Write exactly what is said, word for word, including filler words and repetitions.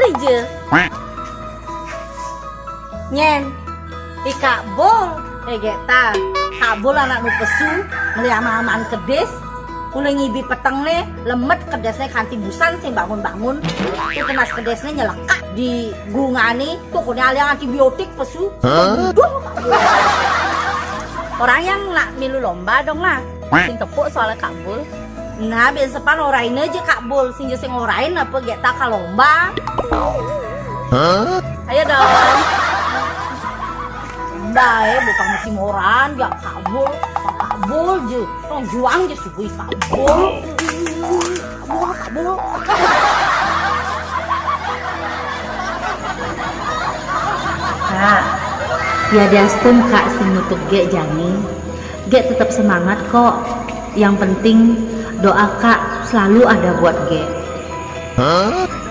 Ija. Nyen, i Kak Bul, eh, gék ta, Kak Bul anak nu pesu, meli aman-aman kedis, uling ibi petengné, lemet kedisné kanti busan sing bangun-bangun, tunas kedisné nyelekak di gungane, tuh kone alih antibiotik pesu. Duh, Kak Bul. Orang yang nak milu lomba dong lah, sing tepuk soalnya Kak Bul. Nah, ben sepan orain aja Kak Bul, sing sing orain apa gék ta ka lomba. Ayo dong. Bae, bukan musim orang, ya Kak Bul, Kak Bul je. Tong juang je subuh Kak Bul. Kak Bul, Kak Bul. Kak, ya diastun Kak sing nutup gék jani. Gék tetap semangat kok. Yang penting doa Kak selalu ada buat gék.